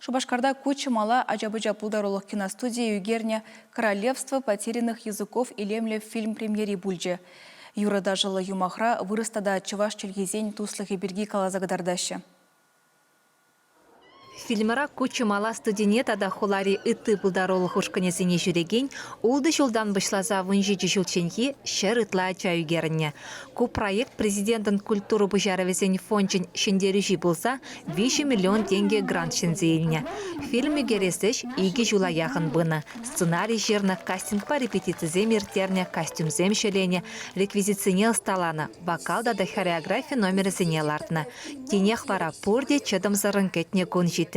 Шупашкарта Куччӑмала ача-пӑча пултарулӑх киностудийӗ ӳкернӗ «Королевство потерянных языков» илемлӗ фильм премьери пулчӗ. Юрӑ-ташӑллӑ юмахра вырӑс тата чӑваш чӗлхисен туслӑхӗ пирки каласа кӑтартаҫҫӗ. Фильмра Куччӑмала студине тата хулари ытти пултарулӑх ушкӑнӗсене ҫӳрекен ултӑ ҫултан пуҫласа 17 ҫулчченхи 100 ытла ача ӳкерӗннӗ. Ку проект Президентӑн культура пуҫарӑвӗсен фончӗн ҫӗнтерӳҫи пулса 3 миллион тенкӗ грант ҫӗнсе илнӗ. Фильм ӳкерес ӗҫ икӗ ҫула яхӑн пынӑ. Сценари ҫырнӑ, кастингпа репетицисем ирттернӗ, костюмсем ҫӗленӗ, реквизитсене ӑсталанӑ, вокал тата хореографи номерӗсене лартнӑ. Тинех вара пурте чӑтӑмсӑррӑн кӗтнӗ кун ҫитрӗ.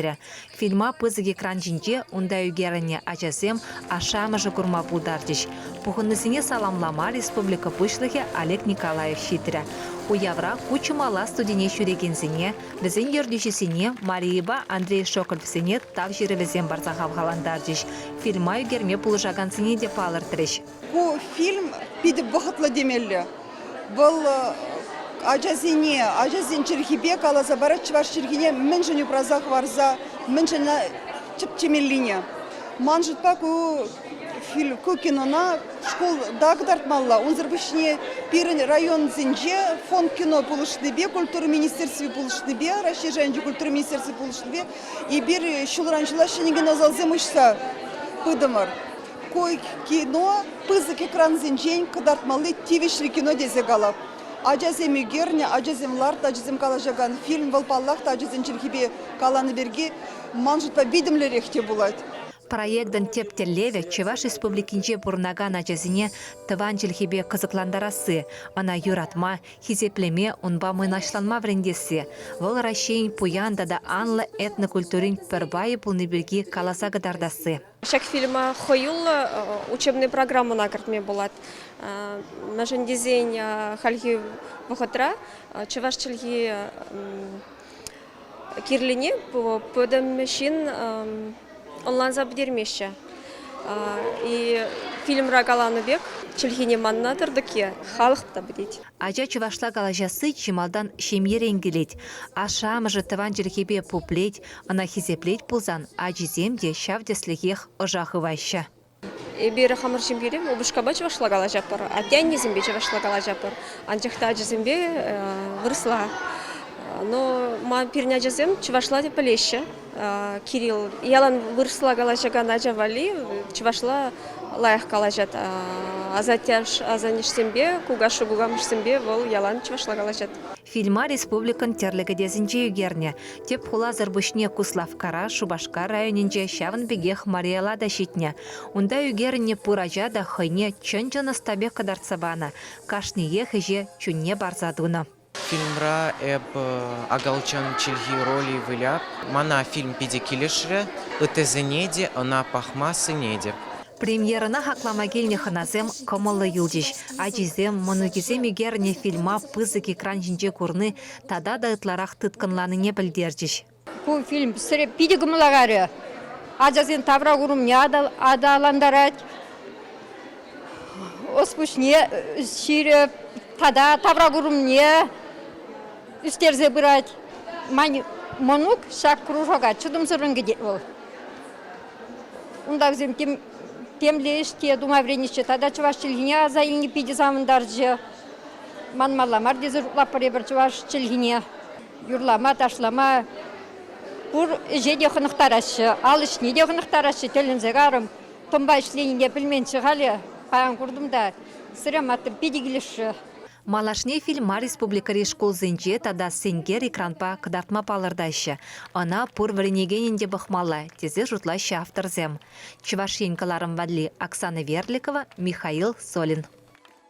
Фильма пысӑк экран ҫинче унта ӳкерӗннӗ ачасем ашшӗ-амӑшӗ курма пултарчӗҫ. Пухӑннисене саламлама республика Пуҫлӑхӗ Олег Николаев ҫитрӗ. Уявра Куччӑмала студине ҫӳрекенсене, вӗсен ертӳҫисене Марийӑпа Андрей Шокольфсене тав ҫырӑвӗсем парса хавхалантарчӗҫ, фильма ӳкерме пулӑшакансене те палӑртрӗҫ. Ку фильм питӗ вӑхӑтлӑ темелле. Вӑл ачасене, ачасен чӗлхипе каласа парать чӑваш чӗлхине мӗншӗн упраса хӑварса, мӗншӗн тӗпчемеллине. Ман шутпа ку фильм, ку кинона шкулта кӑтартмалла. Унсӑр пуҫне пирӗн районсенче фонд кино пулӑшнипе, культура министерстви пулӑшнипе, Раҫҫей шайӗнчи культура министерстви пулӑшнипе эпир ҫулран ҫула ҫӗнӗ кинозалсем уҫса пытӑмӑр. Ку кино пысӑк экрансенчен кӑтартмалли тивӗҫлӗ кино тесе калап. Ачасем ӳкернӗ, ачасем лартнӑ, ачасем калаҫакан фильм вӑл, паллах та, ачасен чӗлхипе каланӑ пирки ман шутпа витӗмлӗрех те пулать. Проектӑн тӗп тӗллевӗ Чӑваш Республикинче пурӑнакан ачасене тӑван чӗлхепе кӑсӑклантарасси, ӑна юратма, хисеплеме, унпа мӑнаҫланма вӗрентесси. Вӑл Раҫҫейӗн пуян тата анлӑ этнокультурин пӗр пайӗ пулни пирки каласа кӑтартасси. Ҫак фильма хӑюллӑ учебный программӑна кӗртме пулать. Мӗншӗн тесен хальхи вӑхӑтра чӑваш чӗлхи кирлине пӗтӗм ҫын ӑнланса пӗтермеҫҫӗ. И фильмра каланӑ пек чӗлхене манна тӑртӑкки халӑх та пӗтет. Ача чӑвашла калаҫасси чи малтан ҫемьерен килет. Ашшӗ-амӑшӗ тӑван чӗлхепе пуплет, ӑна хисеплет пулсан ачисем те ҫав тӗслӗхех ӑша хываҫҫӗ. Эпир хамӑр ҫемьере упӑшкапа чӑвашла калаҫатпӑр, атте-аннесемпе чӑвашла калаҫатпӑр, анчах та ачасемпе вырӑсла. Но ман пирӗн ачасем чӑвашла та пӗлеҫҫӗ. Кирилл ялан вырӑсла калаҫакан ача валли чӑвашла лайӑх калаҫать. Асаттяш асаннешсемпе, кукашшӗ-кукамӑшсемпе вӑл ялан чӑвашла калаҫать. Фильма республикӑн тӗрлӗ кӗтесӗнче ӳкернӗ. Тӗп хуласӑр пуҫне Куславккара, Шупашкар районӗнче ҫавӑн пекех Мариэла та ҫитнӗ. Унта ӳкерӗннӗ пур ача та хӑйне чӑн-чӑн ӑста пек кӑтартса панӑ, кашниех ӗҫе чунне парса тунӑ. Фильмра эп акӑлчан чӗлхи роли выляп. Мана фильм питӗ килӗшрӗ, ыттисене те ӑна пӑхма сӗнетӗп. Премьерӑна хаклама килнӗ хӑнасем кӑмӑллӑ юлчӗҫ. Ачисем, мӑнукӗсем ӳкернӗ фильма пысӑк экран ҫинче курни тата та ытларах тыткӑнланине пӗлтерчӗҫ. Ку фильм сире питӗ кӑмӑла карӗ. Ачасен тавра курӑмне аталантарать, ӑс-пуҫне ҫирӗп тата тавра курӑмне ӳстерсе пырать. Ман мӑнук ҫак кружока чӑтӑмсӑррӑн кӗтет вӑл. Унта вӗсем темле ӗҫ те тума вӗренеҫҫӗ. Тата чӑваш чӗлхине аса илни питӗ савӑнтарчӗ. Манмалла мар тесе шутлатпӑр эпир чӑваш чӗлхине. Юрлама, ташлама пур ӗҫе те хӑнӑхтараҫҫӗ, ал ӗҫне те хӑнӑхтараҫҫӗ, тӗлӗнсе карӑм. Тӑмпа ӗҫленине пӗлменччӗ халӗ, паян куртӑм та, сӗре маттур, питӗ килӗшрӗ. Малашне фильма республикӑри шкулсенче тата сенкер экранпа кӑтартма палӑртаҫҫӗ. Ӑна пур вӗренекенӗн те пӑхмалла, тесе шутлаҫҫӗ авторсем. Чӑваш Ен кӑларӑм валли Оксана Верликова, Михаил Солин.